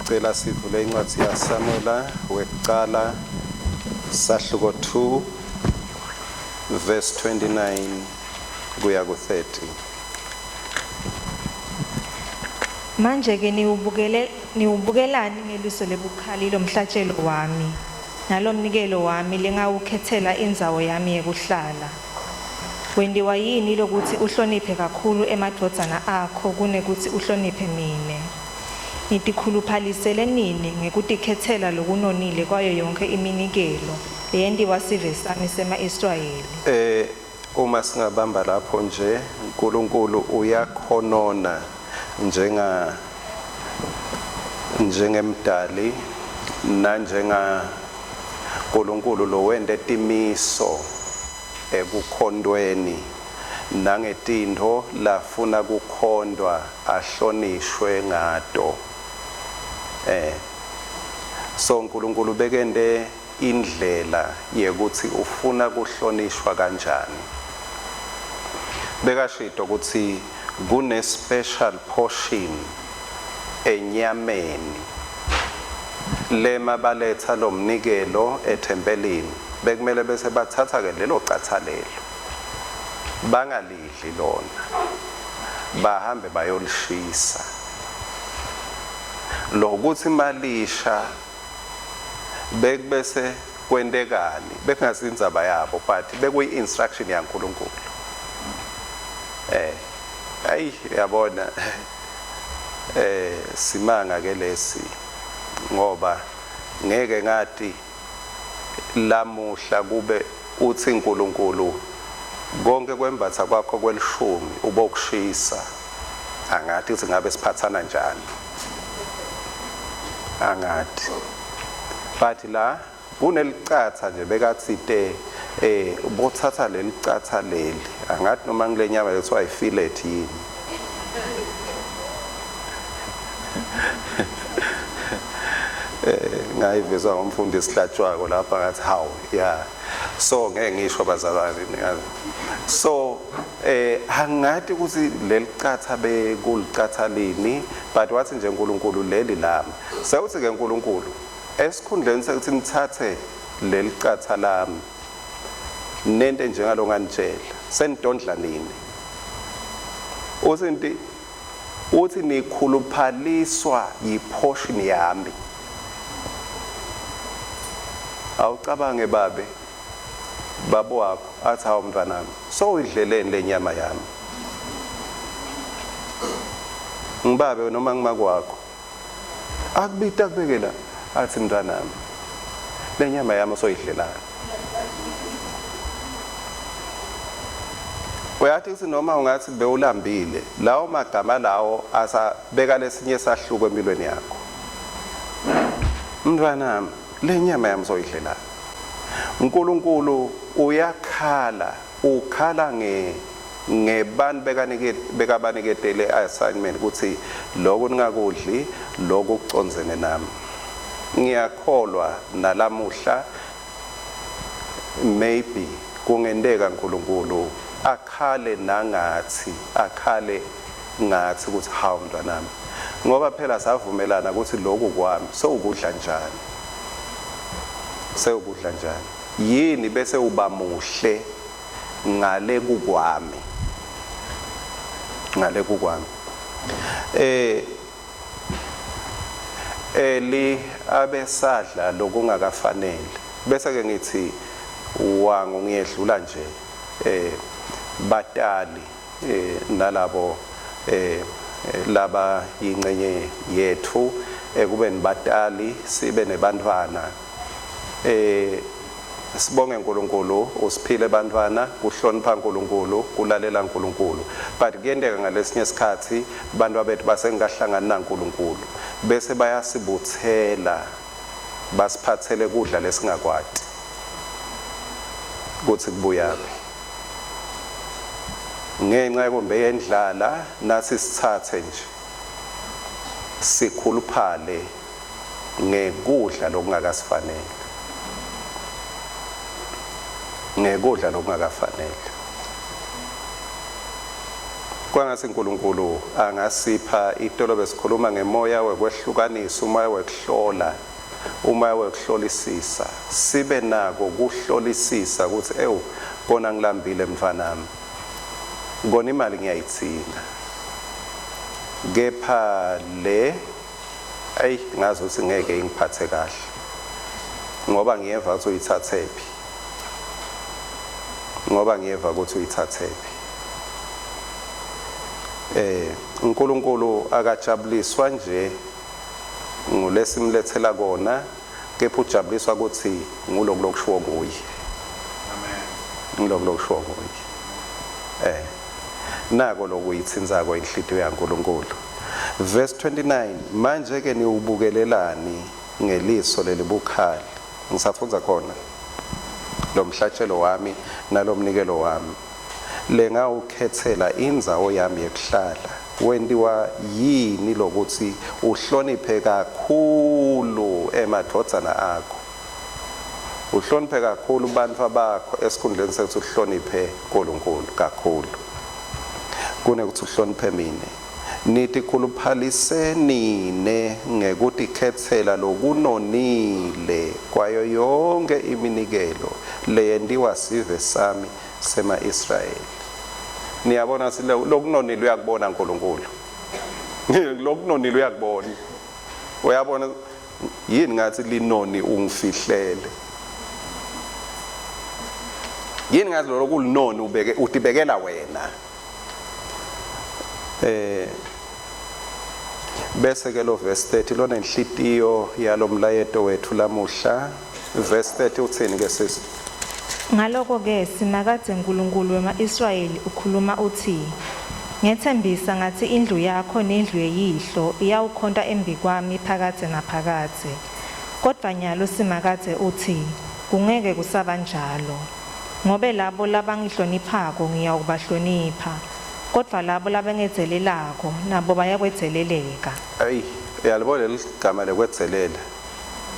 Cela sivule incwadi yaSamuela wekucala sahluko 2 verse 29 kuya ku-30. Manje ke niwubukele niwubukelani ngeliso lebukhali lomhlatshelo wami nalomnikelo wami lengawukhetsela indzawo yami yekuhlala. Wentiwa yini lokutsi uhloniphe kakhulu emadvodzana akho kunekutsi uhloniphe mine? Nitikhuluphalisele nine ngekutikhetsela lokunonile kwayo yonkhe iminikelo leyentiwa sive sami sema-Israyeli. Uma singabamba lapho nje, uNkulunkulu uyakhonona njengemdali nanjenga uNkulunkulu lowente timiso ekukhontweni nangetintfo lafuna kukhondwa ahlonishwe ngato. So uNkulunkulu bekente indlela yekuthi ufuna kuhlonishwa kanjani. Bekashito ukuthi kune special portion enyameni lema baletha lomnikelo ethempelini, bekumele bese bathatha ke lelo catha lelo, bangalidli lona, bahambe bayolishisa. Lokuthi malisha bekubese kwentekani bekungasindzaba yabo, but bekuyi instruction yaNkulunkulu. Ayi uyabona, simanga ke lesi, ngoba ngeke ngati lamuhla kube uthi uNkulunkulu konke kwembatha kwakho kwelishumi ubokushisa. Angathi ukuthi ngabe siphathana njani, angathi, but la kunelicatha nje bekathite bothatha lelicatha leli, angathi noma ngilenyama lethiwa i-fillet yini. Ngayivezwa ngumfundisi Hlatshwako lapha, ngathi hawu ya, so ngeke ngisho bazalwane. So angathi ukuthi lelicatha bekulicatha lini, but wathi nje uNkulunkulu leli lami. Sewuthi ke uNkulunkulu esikhundleni sekuthi nithathe lelicatha lami nente njengalo nganitshela, senidondla nini, uthi uthi nikhuluphaliswa yiportion yami. Awucabange babe babo wakho athi hawu mntwanami, so uyidleleni lenyama yami? Ngibabe noma ngimakwakho akubita kubekela athi mntwanami, lenyama yami soyidlelani? Uyathi ukuthi noma ungathi bewulambile, lawo magama lawo asabeka lesinye sahluko empilweni yakho. Mntwanami, lenyama yami soyidlelani? uNkulunkulu uyakhala, ukhala ngebantu bekabaniketele assignment ukuthi lokhu ningakudli, lokhu kucondzene nami. Ngiyakholwa nalamuhla maybe kungenteka uNkulunkulu akhale nangathi, akhale ngathi ukuthi hawu mntwanami, ngoba phela savumelana ukuthi lokhu kwami, sewukudla njani? Sewukudla njani? Yini bese uba muhle ngale kukwami? Ngale kukwami. Eli abesadla lokungakafanele. Bese ke ngithi wangu ngiyedlula nje, batali nalabo laba yingcenye yethu ekubeni batali sibe nebantwana. Sibonge uNkulunkulu usiphile bantwana, kuhlonipha uNkulunkulu, kulalela uNkulunkulu, but kuyenteka ngalesinye isikhathi bantu bethu basengahlangani naNkulunkulu, bese bayasibuthela basiphathele kudla lesingakwati kuthi kubuyaphi. Ngenxa yekumbe yendlala nathi sithathe nje sikhuluphale ngekudla lokungakasifanele, ngekudla lokungakafanele. Kwangatsi uNkulunkulu angasipha itolo besikhuluma ngemoya wekwehlukanisa, umoya wekuhlola, umoya wekuhlolisisa. Sibe nako kuhlolisisa ukuthi ewu kona ngilambile mntfanami. Kona imali ngiyayidzinga. Kepha le ayi ngazi ukuthi ngeke ingiphathe kahle. Ngoba ngiyeva ukuthi uyithathephi. Ngoba ngiyeva ukuthi uyithathephi. uNkulunkulu akajabuliswa nje ngulesimlethela kona kepha ujabuliswa ukuthi nguloku lokushiwo kuye. Amen. Nguloku lokushiwo kuye. Nako lokuyitsintsako inhlitiyo yaNkulunkulu. Verse 29, manje ke niwubukelelani ngeliso lelibukhali. Ngisafundza khona lo mhlatshelo wami nalomnikelo wami lengawukhetsela indzawo yami yekuhlala. Wentiwa yini lokuthi uhloniphe kakhulu emadvodzana akho, uhloniphe kakhulu bantfu bakho esikhundleni sekuthi uhloniphe uNkulunkulu kakhulu kunekuthi uhloniphe mine. Nitikhuluphalise nine ngekutikhetsela lokunonile kwayo yonke iminikelo leyentiwa sive sami sema-Israyeli. Niyabona lokunonile uyakubona uNkulunkulu. Lokunonile uyakubona. Uyabona yini ngathi linoni ungifihlele. Yini ngathi lo kulinoni ubeke utibekela wena. Bese ke lo verse 30 lona inhlitiyo yalomlayeto wethu lamuhla. Verse 30 uthini ke sisi? Ngaloko ke Simakadze uNkulunkulu wema-Israyeli ukhuluma uthi, Ngetsembisa ngathi indlu yakho nendlu yeyihlo iyawukhonta embikwami phakadze naphakadze. Kodvwa nyalo Simakadze uthi, kungeke kusaba njalo. Ngobe labo labangihloniphako ngiyawubahlonipha, kodvwa labo labangedzelelako nabo bayakwedzeleleka. Ayi, uyalibona leligama lekwedzelela.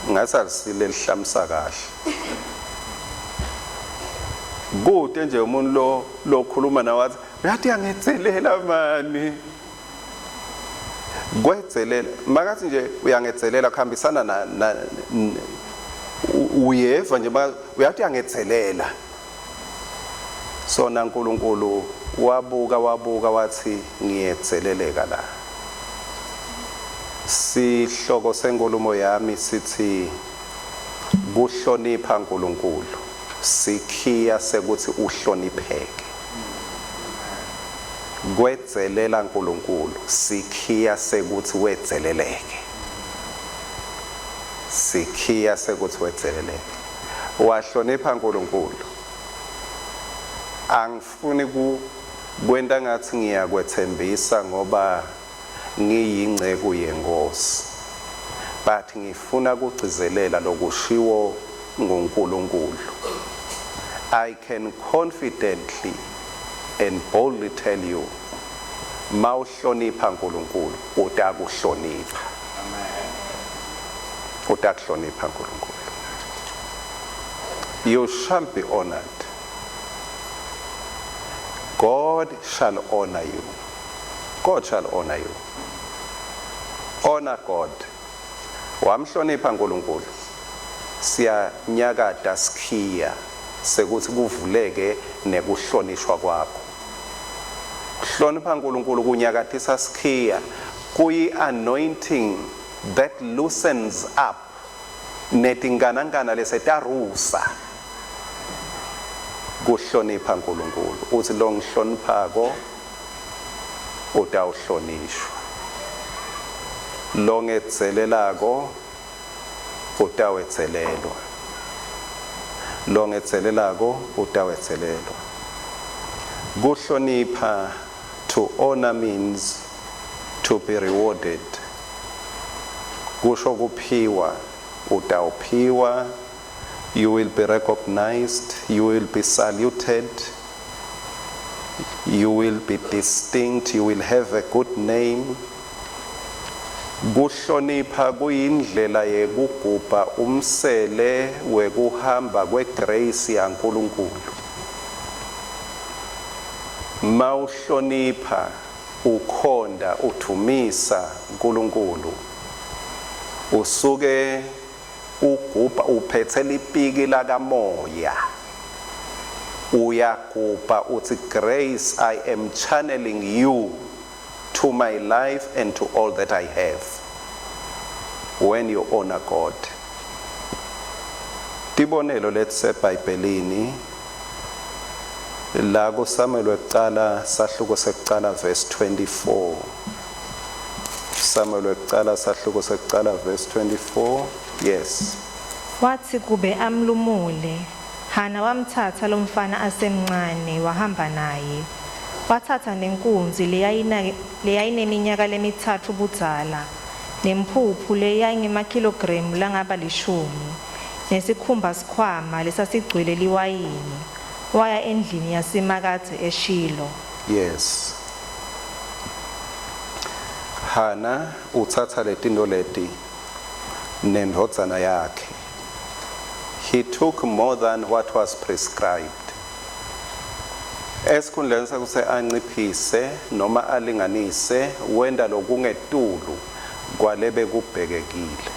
Ngathi alisile lihlamisa kahle. Kude nje umuntu lo lokhuluma nawe athi uyathi uyangedzelela mani. Kwedzelela makathi nje uyangedzelela kuhambisana na uyeva nje uyathi uyangedzelela. Sona uNkulunkulu wabuka wathi ngiyedzeleleka la. Sihloko senkulumo yami sithi kuhlonipha uNkulunkulu sikhiya sekuthi uhlonipheke. Kwedzelela uNkulunkulu sikhiya sekuthi wedzeleleke. Sikhiya sekuthi wedzeleleke. Wahlonipha uNkulunkulu. Angifuni kwenta ngathi ngiyakwethembisa ngoba ngiyingceku yenkosi. But ngifuna kugcizelela lokushiwo nguNkulunkulu. I can confidently and boldly tell you, mawuhlonipha uNkulunkulu utakuhlonipha. Amen. Utakuhlonipha uNkulunkulu. You shall be honored. God shall honor you. God shall honor you. Honor God. Wamhlonipha uNkulunkulu. Siyanyakata sikhiya sekuthi kuvuleke nekuhlonishwa kwakho. Hlonipha uNkulunkulu kunyakathisa sikhiya kuyi anointing that loosens up netinkanankana lesetarusa. Kuhlonipha uNkulunkulu uthi lo ngihloniphako utawuhlonishwa, lo ngedzelelako utawedzelelwa, lo ngedzelelako utawedzelelwa. Kuhlonipha, to honor means to be rewarded. Kusho kuphiwa, utawuphiwa, you will be recognized, you will be saluted, you will be distinct, you will have a good name. Kuhlonipha kuyindlela yekugubha umsele wekuhamba kwegrace yaNkulunkulu. Mawuhlonipha Ukhonda udvumisa uNkulunkulu usuke ugubha uphethe lipiki lakamoya uyagubha uthi grace I am channeling you to my life and to all that I have when you honor God. Tibonelo letiseBhayibhelini la kuSamuel wekucala sahluko sekucala verse 24. Samuel wekucala sahluko sekucala verse 24. Yes. Watsi kube amlumule, Hana wamtsatsa lomfana asemncane wahamba naye. Watsatsa nenkunzi leyayineminyaka lemitsatfu budzala, nemphuphu leyayingemakhilogremu langaba lishumi, nesikhumbasikhwama lesasigcwele liwayini, waya endlini yaSimakadze eShilo. Yes. Hana utsatsa letinto leti nendvodzana yakhe. He took more than what was prescribed. Esikhundleni sekuthi anciphise noma alinganise wenta lokungetulu kwalebe kubhekekile.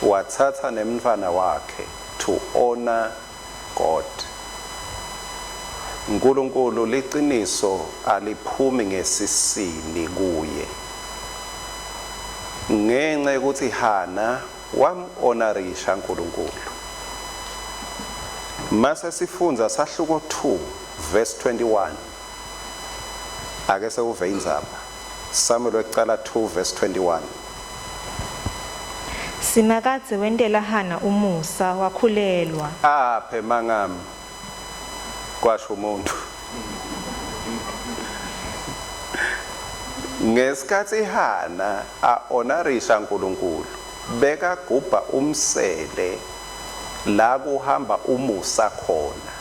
Watsatsa nemntfwana wakhe to honor God. Nkulunkulu liciniso aliphumi ngesisini kuye. Ngenxa yokuthi Hana wam-honorisha uNkulunkulu. Mase sifundza sahluko 2 verse 21. Ake sewuve indzaba. Samuel wekucala 2 verse 21. Simakadze wentela Hana umusa wakhulelwa. Aphe mangami kwasho umuntu. Ngesikhathi Hana a-honorisha uNkulunkulu bekagubha umsele la kuhamba umusa khona.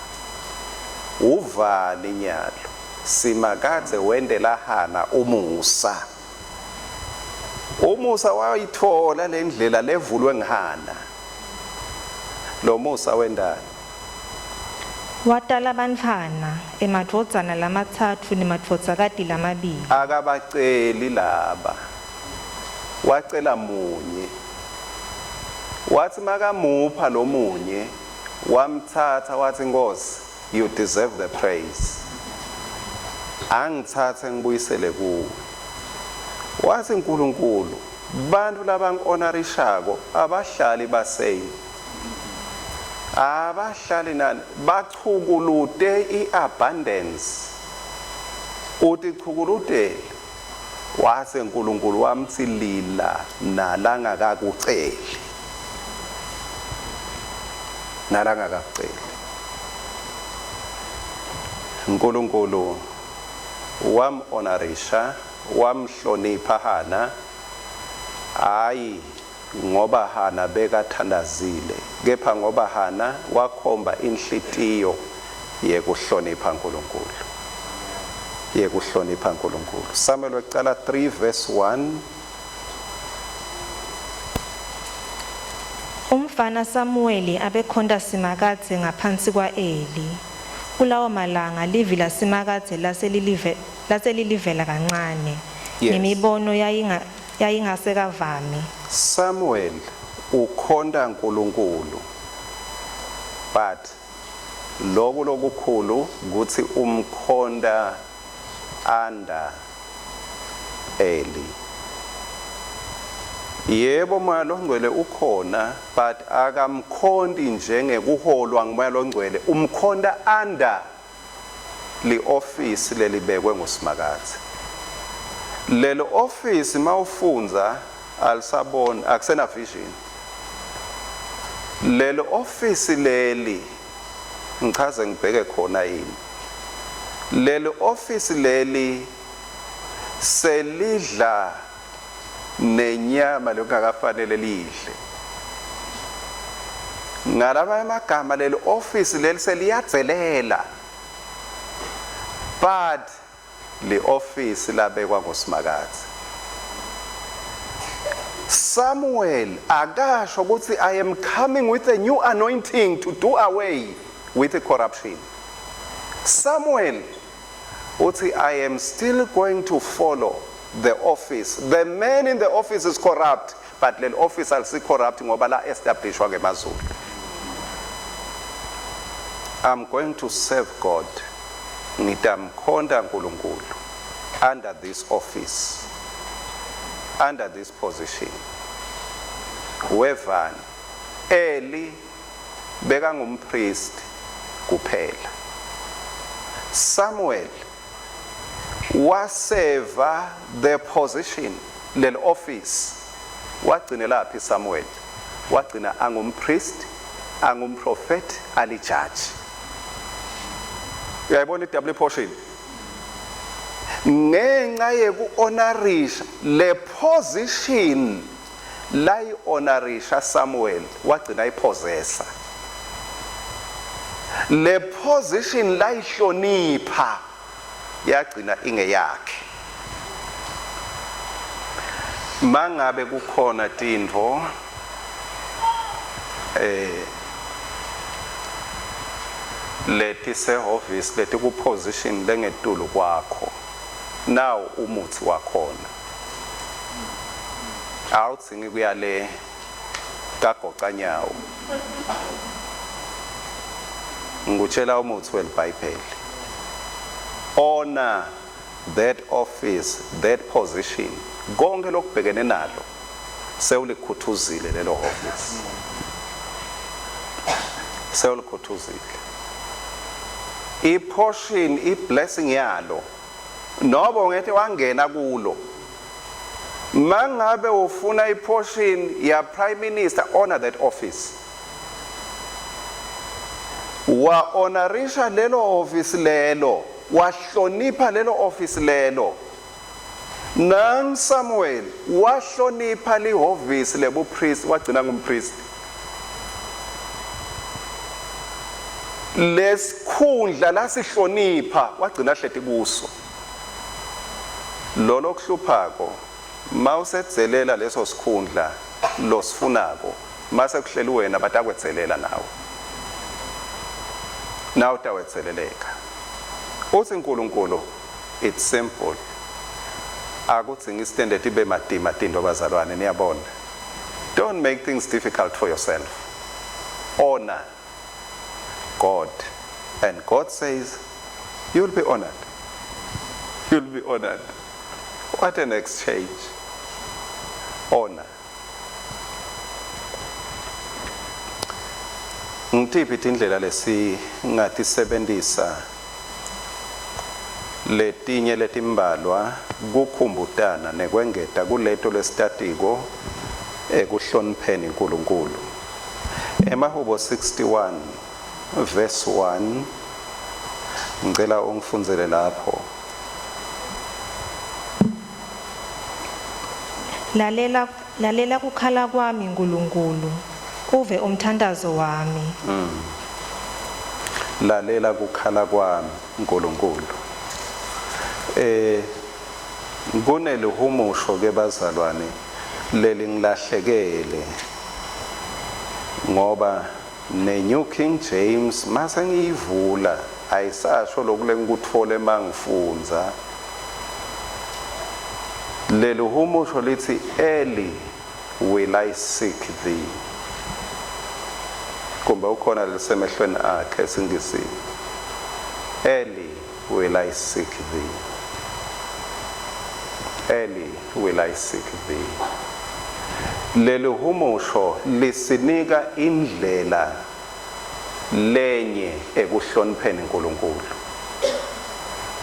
Uvani nyalo Simakadze wentela Hana umusa. Umusa wayithola lendlela levulwe ngihana. Lo musa wendani? Watala bantfwana, emadvodzana lamatsatfu nemadvodzakati lamabili. Akabaceli laba. Wacela munye. Wathi makamupha lo munye wamthatha wathi Nkosi you deserve the praise. Angithathe ngibuyisele kuwe. Wathi uNkulunkulu bantu labangi-honorishako abahlali basame. Abahlali nani bachukulute iabundance. Utichukulutele. Wase uNkulunkulu wamtsi lila nalangakakuceli. Nalangakakuceli. uNkulunkulu wam-honorisha wamhlonipha Hana hayi ngoba Hana bekathandazile kepha ngoba Hana wakhomba inhlitiyo yekuhlonipha uNkulunkulu yekuhlonipha uNkulunkulu. Samuel wekucala 3 verse 1. Umfana Samuweli abekhonta Simakadze ngaphansi kwa-Eli. Kulawo malanga livi laSimakadze laselilivela kancane. Yes. Nemibono yayingasekavami. Samuel ukhonta uNkulunkulu but loku lokukhulu kuthi umkhonta under Eli. Yebo moya longcwele ukhona but akamkhonti njengekuholwa ngumoya longcwele umkhonta under li-office lelibekwe nguSimakadze. Lelo office mawufundza alisaboni akusena vision. Lelo office leli ngichaze ngibheke khona yini. Lelo office leli selidla nenyama lokungakafanele lidle. Ngalamanye amagama leli office leli seliyadzelela. But le office labekwa nguSimakadze. Samuel akasho ukuthi I am coming with a new anointing to do away with the corruption. Samuel Uthi I am still going to follow the office. The man in the office is corrupt, but leli office alisi corrupt ngoba la establishwa ngemazulu. I'm going to serve God. Ngitamkhonta uNkulunkulu under this office, under this position. Wevani Eli bekangumpriest kuphela. Samuel waseva the position, leli office. Wagcina laphi Samuel? Wagcina angumpriest, angumprophet, alijaji. Uyayibona i-double portion ngenxa yeku-honorisha le position layi-honorisha Samuel, wagcina ayipossessa le position, layihlonipha, yagcina ingeyakhe. Mangabe kukhona tintfo letisehhovisi letiku-position lengetulu kwakho, now umuthi wakhona awudzingi kuya le kagocanyawo. Ngikutshela umuthi welibhayibheli: honor that office, that position. Konke lokubhekene nalo sewulikhuthuzile lelo office, sewulikhuthuzile. I-portion, i-blessing yalo nobo ngeke wangena kulo. Mangabe ufuna i-portion ya prime minister, honor that office. Wa honorisha lelo office lelo, wahlonipha lelo office lelo. Nang Samuel wahlonipha lihhovisi lebupriest, wagcina ngumpriest. Lesikhundla lasihlonipha, wagcina hleti kuso. Lolo kuhluphako mawusedzelela leso sikhundla losifunako, mase kuhleli wena batakwedzelela nawe, nawe utawedzeleleka. Uthi uNkulunkulu, it's simple, akudzingi standard ibe matima tinto. Bazalwane, niyabona, don't make things difficult for yourself. Honor God and God says you'll be honored, you'll be honored. What an exchange! Honor. Ngitiphi tindlela lesingatisebentisa letinye letimbalwa kukhumbutana nekwengeta kuleto lesitatiko ekuhlonipheni uNkulunkulu? Emahubo 61 verse 1, ngicela ungifundzele lapho. Lalela, lalela kukhala kwami, Nkulunkulu, uve umthandazo wami. Lalela kukhala kwami, uNkulunkulu. Kunelihumusho ke bazalwane lelingilahlekele ngoba ne New King James mase ngiyivula ayisasho lokule ngikuthole mangifundza. Lelihumusho lithi, "Early will I seek thee." Kumbe ukhona lisemehlweni akhe esingisini? Early will I seek thee, early will I seek thee. Leli humusho lisinika indlela lenye ekuhlonipheni uNkulunkulu.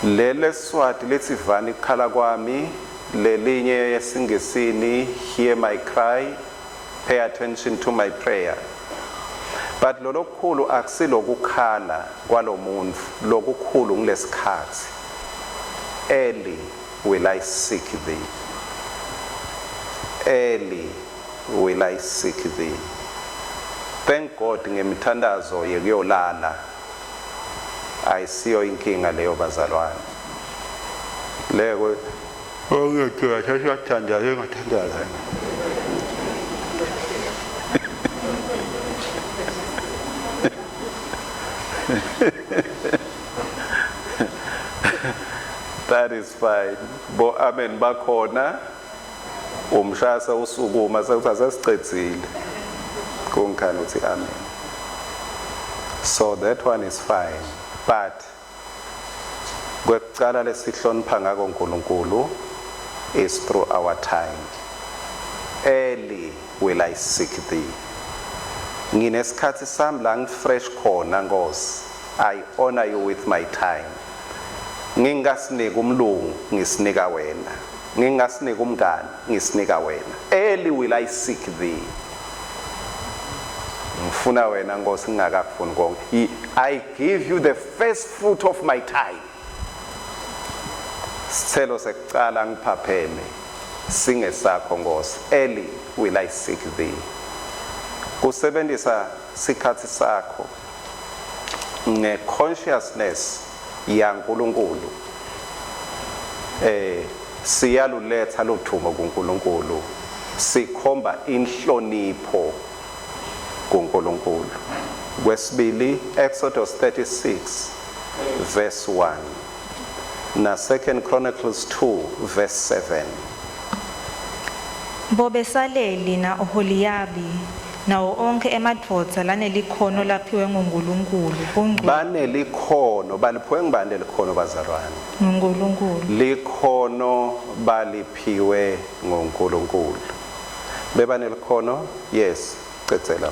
Lele Swati lithi, "Vani kukhala kwami." Lelinye esingisini, "Hear my cry, pay attention to my prayer." But lolokukhulu akusilokukhala kwalomuntu, lokukhulu ngilesikhathi, early will I seek thee, early will I seek thee. Thank God ngemithandazo yekuyolala, ayisiyo inkinga leyo bazalwane. Leko ongekho sasathandaza engathandaza. That is fine. Bo amen bakhona. Umshasa usukuma sekuthi asesicedzile. Kungikhani uthi amen. So that one is fine. But kwekucala lesihlonipha ngako uNkulunkulu is through our time. Early will I seek thee. Nginesikhathi sami la ngifresh khona Nkosi. I honor you with my time. Ngingasinika umlungu ngisinika wena. Ngingasinika umngani ngisinika wena. Early will I seek thee. Ngifuna wena Nkosi ngingakakufuni konke. I give you the first fruit of my time. Sithelo sekucala ngiphapheme singesakho Nkosi. Early will I seek thee. Kusebenzisa sikhathi sakho nge-consciousness yaNkulunkulu siyaluletha luthumo kuNkulunkulu, sikhomba inhlonipho kuNkulunkulu. Kwesibili, Exodus 36 verse 1 na 2 Chronicles 2 verse 7. BoBesaleli na Oholiyabi nawo onkhe emadvodza lanelikhono laphiwe nguNkulunkulu Banelikhono, baliphiwe ngibani lelikhono bazalwane? nguNkulunkulu. Likhono baliphiwe nguNkulunkulu. Bebanelikhono? Yes, cedzela.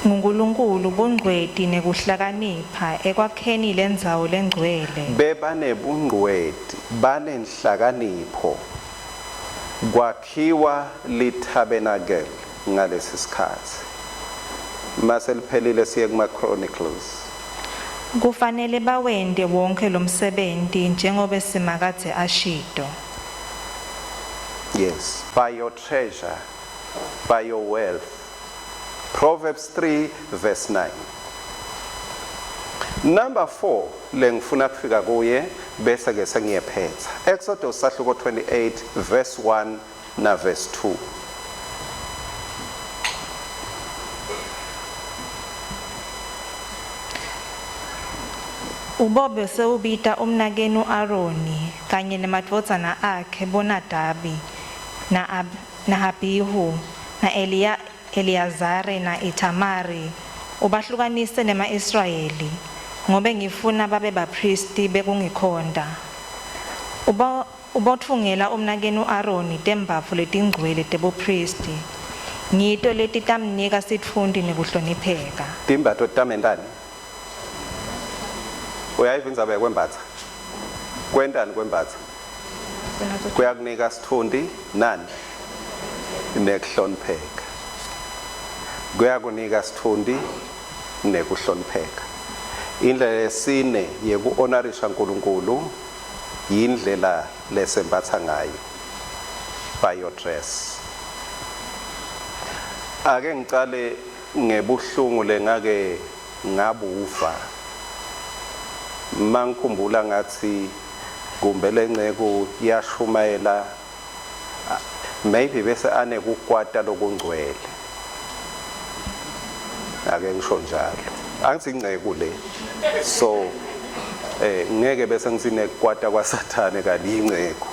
NguNkulunkulu bungcweti nekuhlakanipha ekwakheni lendzawo lengcwele. Bebanebungcweti, banenhlakanipho. Kwakhiwa litabernacle ngalesi sikhathi. Mase liphelile siye kuma Chronicles. Kufanele bawente wonke lomsebenti njengobe Simakadze ashito. Yes, by your treasure, by your wealth. Proverbs 3 verse 9. Number 4 lengifuna kufika kuye bese ke sengiyephetha. Exodus sahluko 28 verse 1 na verse 2. Ubobe sewubita umnakenu Aroni kanye nemadvodzana akhe boNadabi na na-Abihu na Eliyazare na Ithamari, ubahlukanise nema-Israyeli, ngobe ngifuna babe baphristi bekungikhonta. Ubotfungela umnakenu Aroni tembatfo letingcwele tebuphristi, ngito letitamnika sitfunti nekuhlonipheka. Timbatfo tamentani? Uyayiva indzaba yekwembatsa? Kwentani kwembatsa? Kuyakunika sitfunti nani? Nekuhlonipheka. Kuyakunika sitfunti nekuhlonipheka. Indlela yesine yeku-honorisha uNkulunkulu yindlela lesembatsa ngayo, by your dress. Ake ngicale ngebuhlungu lengake ngabuva. Mangikhumbula ngathi kumbe lenceku yashumayela, maybe bese anekukwata lokungcwele. Ake ngisho njalo. Angithi inceku le. So ngeke bese ngisinekukwata kwaSathane kanti inceku.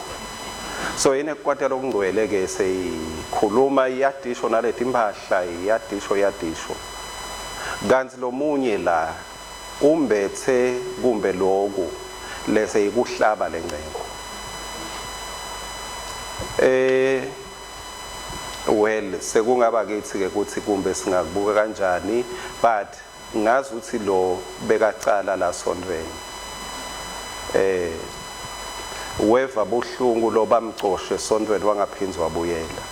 So inekukwata lokungcwele ke seyikhuluma iyadisho naletimpahla iyadisho iyadisho. Kanti lomunye la umbethe kumbe loku lese ikuhlaba lenceku. Well, sekungaba kithi ke ukuthi kumbe singakubuka kanjani, but ngazi ukuthi lo bekacala la sontweni. Weva buhlungu lo bamcoshe sontweni wangaphinzi wabuyela.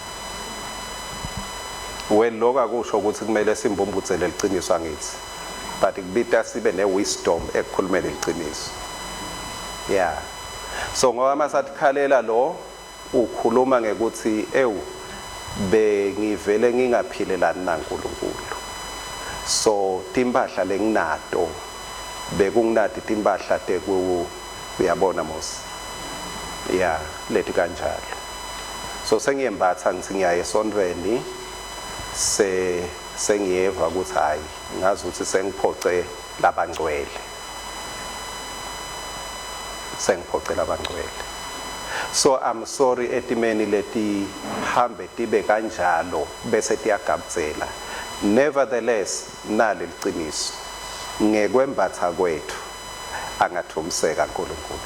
Well, lokho akusho ukuthi kumele simbumbudzele liciniso angithi, but kubita sibe ne-wisdom ekukhulumeni liciniso. Yeah. So ngoba masatikhalela lo ukhuluma ngekuthi ewu bengivele ngingaphilelani naNkulunkulu. So timpahla lenginato bekunginati timpahla teku uyabona mos. Yeah, leti kanjalo. So sengiyembatha ngithi ngiya esontweni sengiyeva ukuthi hayi ngazi ukuthi sengiphoce labangcwele. Sengiphocela abangcwele. So I'm sorry etimeni letihambe tibe kanjalo bese tiyagabdzela. Nevertheless, nali liciniso. Ngekwembatha kwethu angadvumiseka uNkulunkulu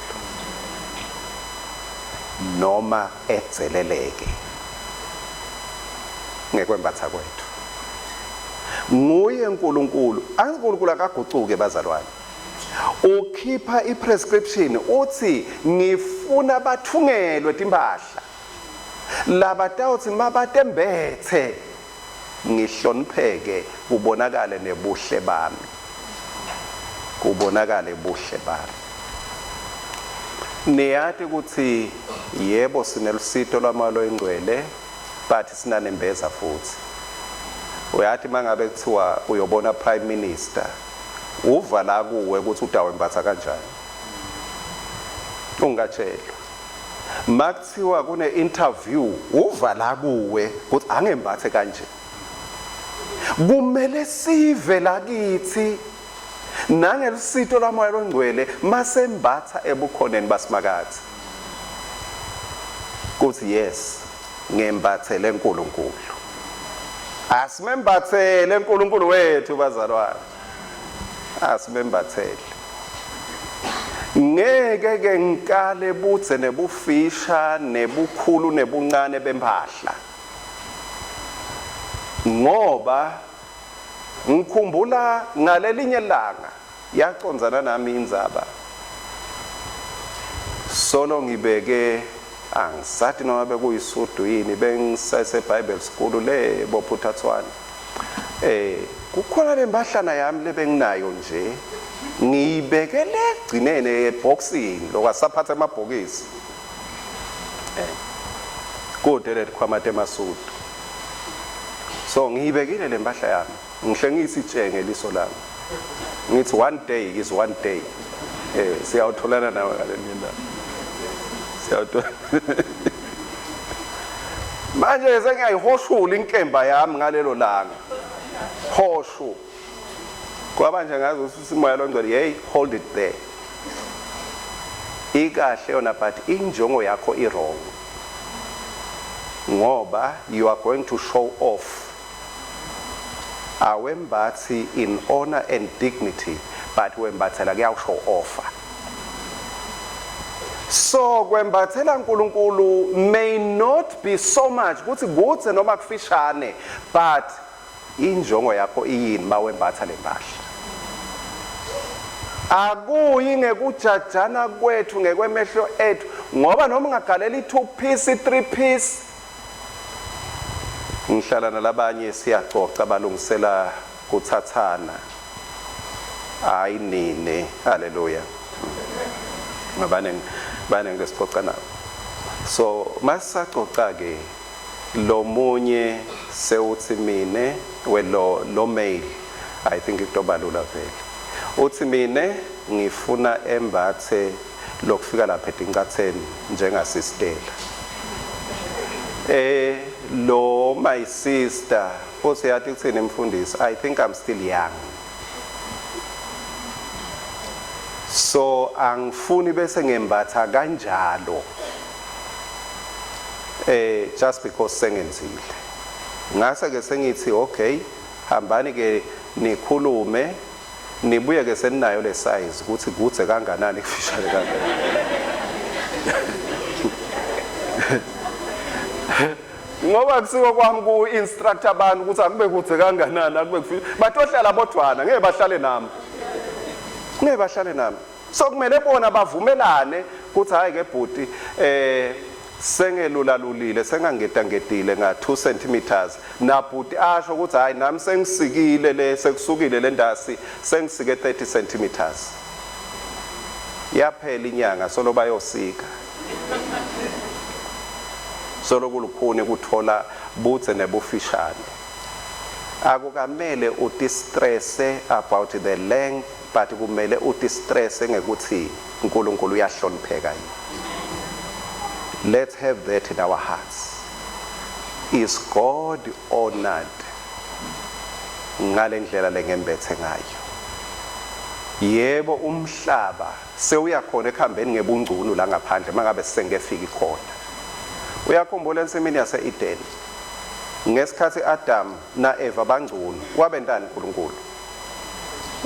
noma edzeleleke ngekwembatha kwethu. Nguye uNkulunkulu. UNkulunkulu akagucuke, bazalwane. Ukhipha iprescription, uthi ngifuna bathungelwe timpahla labatawuthi mabatembethe ngihlonipheke, kubonakale nebuhle bami, kubonakale buhle bami. Niyati ukuthi yebo, sinelusito lwaMoya Loyingcwele, but sinanembeza futhi. Uyathi mangabe kuthiwa uyobona prime minister, uva la kuwe ukuthi utawembatha kanjani, ungatshelwa. Makuthiwa kune interview, uva la kuwe ukuthi angembathe kanje. Kumele sive lakithi nangelusito lwaMoya Longcwele masembatha ebukhoneni basimakathe kuthi yes, ngembathele uNkulunkulu. Asimembathele uNkulunkulu wethu, bazalwane, asimembathele. Ngeke ke ngikale budze nebufisha nebukhulu nebuncane bempahla, ngoba ngikhumbula ngalelinye langa yacondzana nami indzaba. Solo ngibeke, angisathi noma bekuyisudu yini, bengisase Bible school le bophuthathwane. Kukhona lempahlana yami lebenginayo nje, ngiyibekele egcinene eboxini lokwasaphatha emabhokisi. Kude letikhwama temasudu. So ngiyibekile lempahla yami, ngihle ngiyisitshenge liso lami. Ngithi one day is one day. Siyawutholana nawe ngalelinye ilanga. Siyawuthola. Manje sengiyayihoshula inkemba yami ngalelo langa. Hoshu. Kwaba nje ngazi ukuthi uMoya Longcwele, hey, hold it there. Ikahle yona, but injongo yakho i wrong. Ngoba you are going to show off. Awembathi in honor and dignity, but wembathela kuyawushow offa. So kwembathela uNkulunkulu may not be so much ukuthi kudze noma kufishane, but injongo yakho iyini mawembatha lempahla? Akuyi ngekujajana kwethu ngekwemehlo ethu, ngoba noma ungagalela i-2 piece, i-3 piece. Ngihlala nalabanye siyacoca, balungisela kuthathana. Hayi nini, haleluya, baningi lesicoca nabo. So masisacoca ke, lo munye sewuthi mine we lo male, I think ikutobalula vele, uthi mine ngifuna embathe lokufika lapha etincatheni njengasistela. Lo my sister uthi, yathi kuthini mfundisi, I think I'm still young, so angifuni bese ngembatha kanjalo just because sengenzile. Ngase ke sengithi okay, hambani ke nikhulume, nibuye ke seninayo le size ukuthi kudze kanganani, kufishane kanganani, ngoba kusiko kwami ku instruct abantu ukuthi akube kudze kanganani, akube kufisha. Batohlala bodwana, ngeke bahlale nami, ngeke bahlale nami. So kumele bona bavumelane ukuthi hayi ke bhuti, sengelulalulile, sengangedangedile nga 2 centimeters, nabhuti asho ukuthi hayi, nami sengisikile le, sekusukile le ndasi, sengisike 30 centimeters. Yaphela inyanga solo bayosika, solo kulukhuni kuthola budze nebufishane. Akukamele utistresse about the length, but kumele utistresse ngekuthi uNkulunkulu uyahlonipheka yini. Let's have that in our hearts. Is God honored ngale ndlela lengembethe ngayo? Yebo, umhlaba sewuyakhona ekuhambeni ngebungcunu la ngaphandle mangabe sisengefiki khona. Uyakhumbula ensimini yase-Edeni ngesikhathi Adam na-Eva bangcunu, wabentani uNkulunkulu?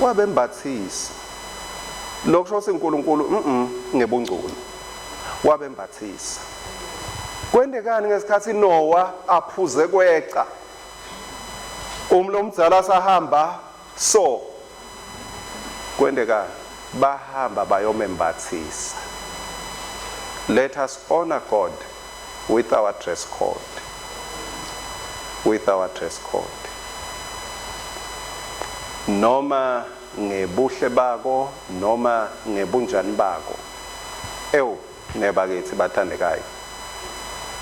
Wabembathisa. Lokusho ukuthi uNkulunkulu ngebungcunu wabembathisa. Kwendekani ngesikhathi Noah aphuze kweca? Umlomdzala sahamba so kwendekani? Bahamba bayomembathisa. Let us honor God with our dress code. With our dress code. Noma ngebuhle bako noma ngebunjani bako. Ewu nebakithi bathandekayo.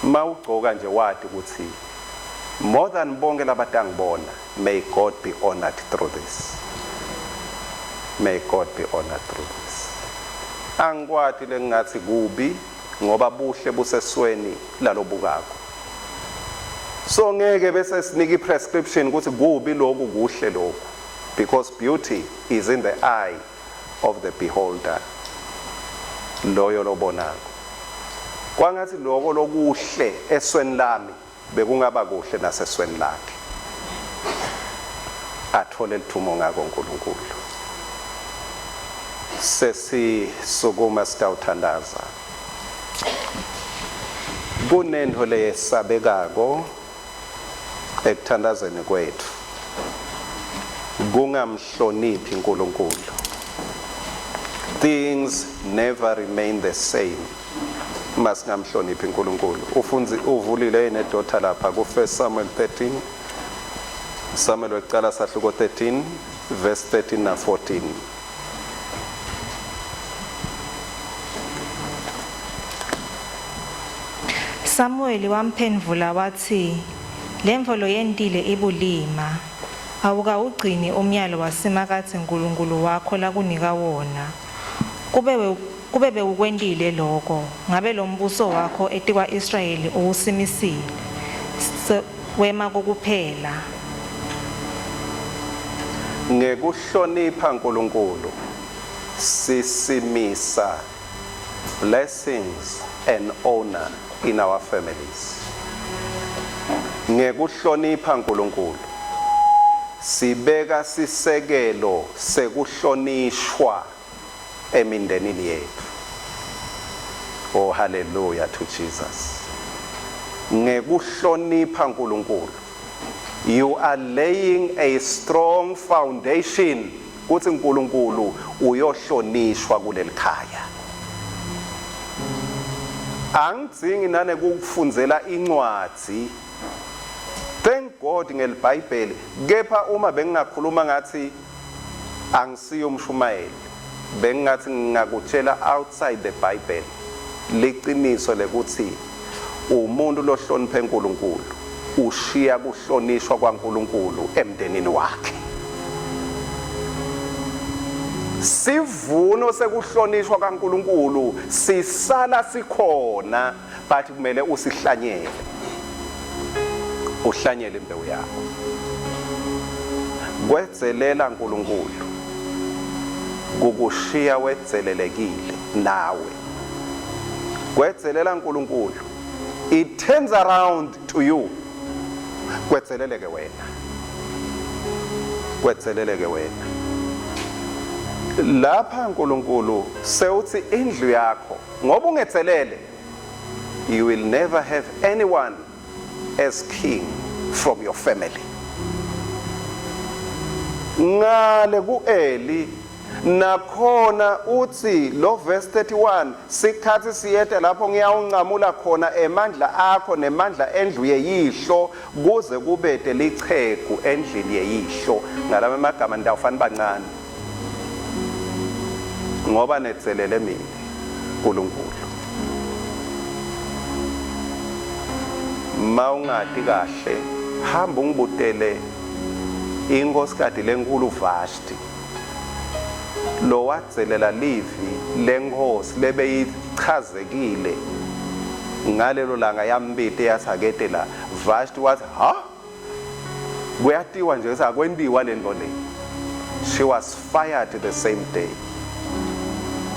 Mawugcoka nje wati ukuthi more than bonke labatangibona, may God be honored through this. May God be honored through this. Angikwati lengathi kubi ngoba buhle busesweni lalobukako. So ngeke bese sinika i-prescription ukuthi kubi lokhu kuhle lokhu, because beauty is in the eye of the beholder. Loyo lobonako. Kwangathi lokho lokuhle esweni lami bekungaba kuhle nasesweni lakhe. Athole lithumo ngako uNkulunkulu. Sesisukuma sitawuthandaza. Kunento leyesabekako ekuthandazeni kwethu. Kungamhloniphi uNkulunkulu. Things never remain the same. Masingamhloniphi uNkulunkulu. Ufunzi uvulile yini edota lapha ku 1 Samuel 13. Samuel wekucala sahluko 13 verse 13 na 14. Samuel wamphendvula watsi, "Lemvo loyentile ibulima. Awukawugcini umyalo waSimakadze Nkulunkulu wakho lakunika wona. Kube bewukwentile loko, ngabe lombuso wakho etikwa-Israyeli uwusimisile wema kokuphela." Ngekuhlonipha uNkulunkulu sisimisa blessings and honor in our families. Ngekuhlonipha uNkulunkulu sibeka sisekelo sekuhlonishwa emindenini yethu. Oh, hallelujah to Jesus. Ngekuhlonipha uNkulunkulu you are laying a strong foundation kuthi uNkulunkulu uyohlonishwa kulelikhaya. Angidzingi nanekukufundzela incwadzi. Thank God ngeliBhayibheli, kepha uma bengingakhuluma ngathi angisiyo umshumayeli, bengingathi ngingakutshela outside the Bible liciniso lekuthi umuntu lohloniphe uNkulunkulu ushiya kuhlonishwa kwaNkulunkulu emndenini wakhe. Sivuno sekuhlonishwa kaNkulunkulu sisala sikhona, but kumele usihlanyele, uhlanyele imbewu yakho. Kwedzelela uNkulunkulu kukushiya wedzelelekile nawe. Kwedzelela uNkulunkulu, it turns around to you. Kwedzeleleke wena, kwedzeleleke wena. Lapha uNkulunkulu sewuthi indlu yakho ngoba ungedzelele, you will never have anyone as king from your family. Ngale kuEli nakhona uthi lo verse 31, sikhathi siyeta lapho ngiyawunqamula khona emandla akho nemandla endlu yeyihlo kuze kubete lichegu endlini yeyihlo. Ngalama magama nitawufana bancane ngoba netselele mina uNkulunkulu. Mawungati kahle hamba ungibutele inkosikati lenkulu Vashti lowadzelela livi lenkosi lebeyichazekile ngalelo langa yambite yathi akete la. Vashti wathi ha, kuyatiwa nje ukuthi akwentiwa lento le. She was fired the same day.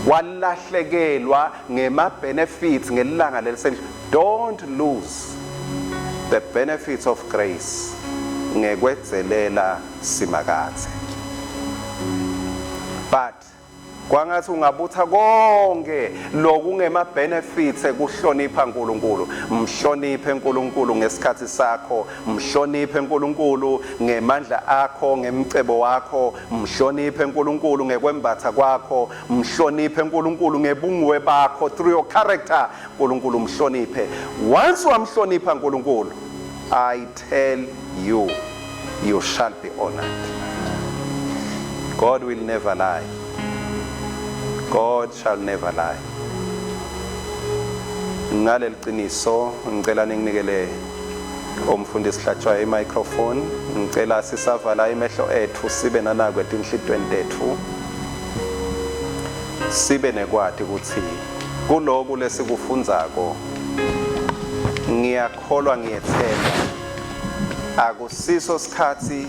Walahlekelwa ngema benefits ngelanga lelisendle. Don't lose the benefits of grace ngekwedzelela Simakadze. But Kwangathi ungabutha konke lokungema benefits ekuhlonipha uNkulunkulu. Mhloniphe uNkulunkulu ngesikhathi sakho, mhloniphe uNkulunkulu ngemandla akho, ngemcebo wakho, mhloniphe uNkulunkulu ngekwembatha kwakho, mhloniphe uNkulunkulu ngebunguwe bakho through your character. uNkulunkulu mhloniphe. Once wamhlonipha uNkulunkulu, I tell you, you shall be honored. God will never lie. God shall never lie. Ngaleli qiniso ngicela ninginikele umfundisi Hlatshwayo i-microphone. Ngicela sisavala imehlo ethu sibe nanakwe etinhlitweni tethu. Sibe nekwati ukuthi kuloku lesikufundzako ngiyakholwa ngiyethemba akusiso sikhathi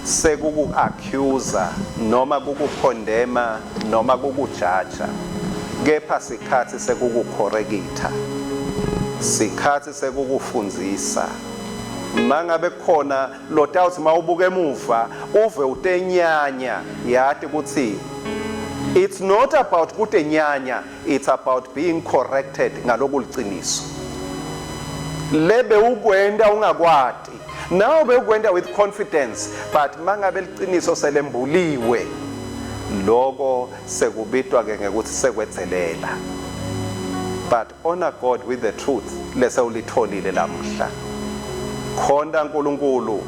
sekuku-accusa noma kukukhondema noma kukujaja, kepha sikhathi sekukukhorekitha, sikhathi sekukufundzisa. Mangabe kukhona lotawuthi mawubuka emuva uve utenyanya, yati ukuthi it's not about kutenyanya, it's about being corrected ngalokuliciniso. Lebe ukwenta ungakwati nawe bewukwenta with confidence, but mangabe liciniso selembuliwe, loko sekubitwa ke ngekuthi sekwedzelela. But honor God with the truth lesewulitholile lamuhla. Khonta uNkulunkulu,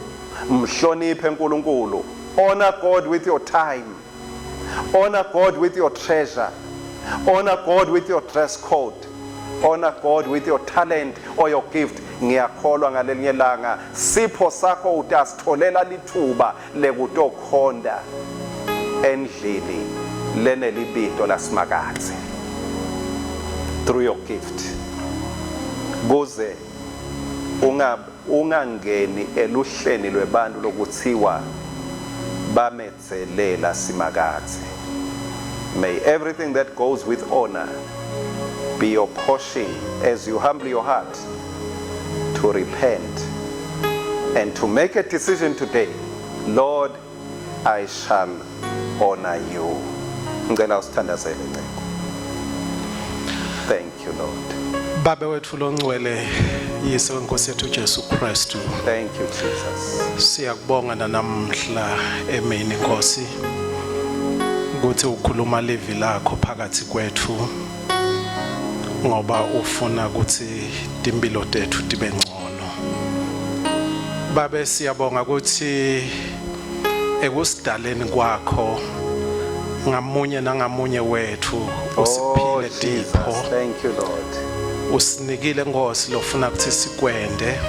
mhloniphe uNkulunkulu. Honor God with your time. Honor God with your treasure. Honor God with your dress code. Honor God with your talent or your gift. Ngiyakholwa ngalelinye langa sipho sakho utasitholela lithuba lekutokhonta endlini lenelibito laSimakadze through your gift, kuze unga ungangeni eluhleni lwebantu lokuthiwa bamedzelela Simakadze. May everything that goes with honor be your portion as you humble your heart to repent and to make a decision today. Lord, I shall honor you. Ngicela usithandazele Nceku. Thank you, Lord. Babe wethu longcwele, yise wenkosi yethu Jesu Kristu. Thank you, Jesus. Siyakubonga nanamhla emini Nkosi ukuthi ukhuluma livi lakho phakathi kwethu ngoba ufuna ukuthi timpilo tethu tibe ngcono. Babe siyabonga ukuthi ekusidaleni kwakho ngamunye nangamunye wethu usiphile Oh, tipho. Jesus. Thank you, Lord. Usinikile Nkosi lofuna ukuthi sikwende,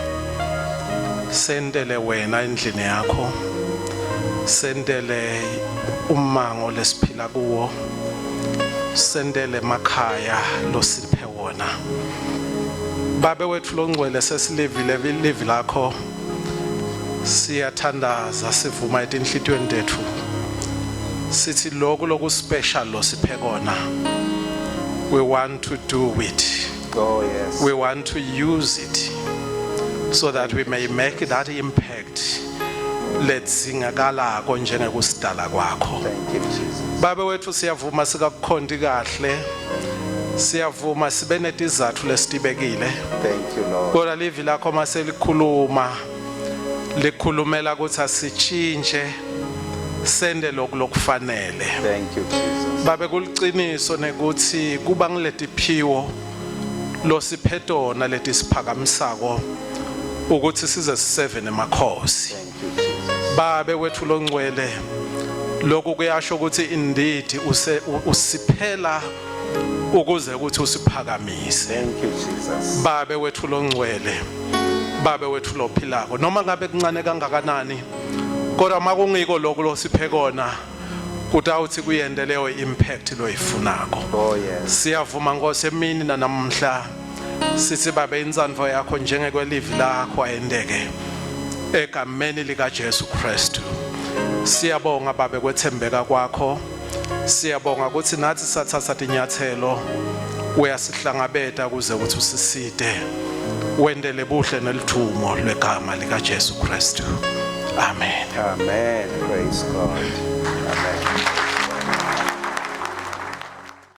sentele wena endlini yakho, sentele ummango lesiphila kuwo, sentele emakhaya losiphe wona. Babe wethu longcwele, sesilivile livi lakho, siyathandaza sivuma etinhlitiyweni tethu sithi lokhu lokuspecial losiphe kona, we want to do it. Oh, yes. We want to use it so that we may make that impact ledzingakalako njengekusidala kwakho. Thank you, Jesus. Babe wethu siyavuma sikakukhonti kahle, siyavuma sibe netizathu lesitibekile. Thank you, Lord. Kodwa livi lakho maselikhuluma likhulumela ukuthi asitshintshe sende lokhu lokufanele. Thank you, Jesus. Babe kuliciniso nekuthi kuba ngiletiphiwo losiphe tona letisiphakamisako ukuthi size siseve nemakhosi. Thank you, Jesus. Babe wethu longcwele, lokhu kuyasho ukuthi indeed use usiphela ukuze ukuthi usiphakamise. Thank you, Jesus. Babe wethu longcwele, babe wethu lophilako, noma ngabe kuncane kangakanani, kodwa makungiko lokhu losiphe kona kutawuthi kuyente leyo impact loyifunako. Oh, yes. Siyavuma Nkosi emini nanamhla sithi babe intsandvo yakho njengekwelivi lakho ayenteke egameni lika Jesu Kristu. Siyabonga babe kwethembeka kwakho. Siyabonga ukuthi nathi sathatha tinyathelo uyasihlangabeta kuze ukuthi usisite. Wendele buhle nelithumo lwegama lika Jesu Kristu. Amen. Amen. Praise God.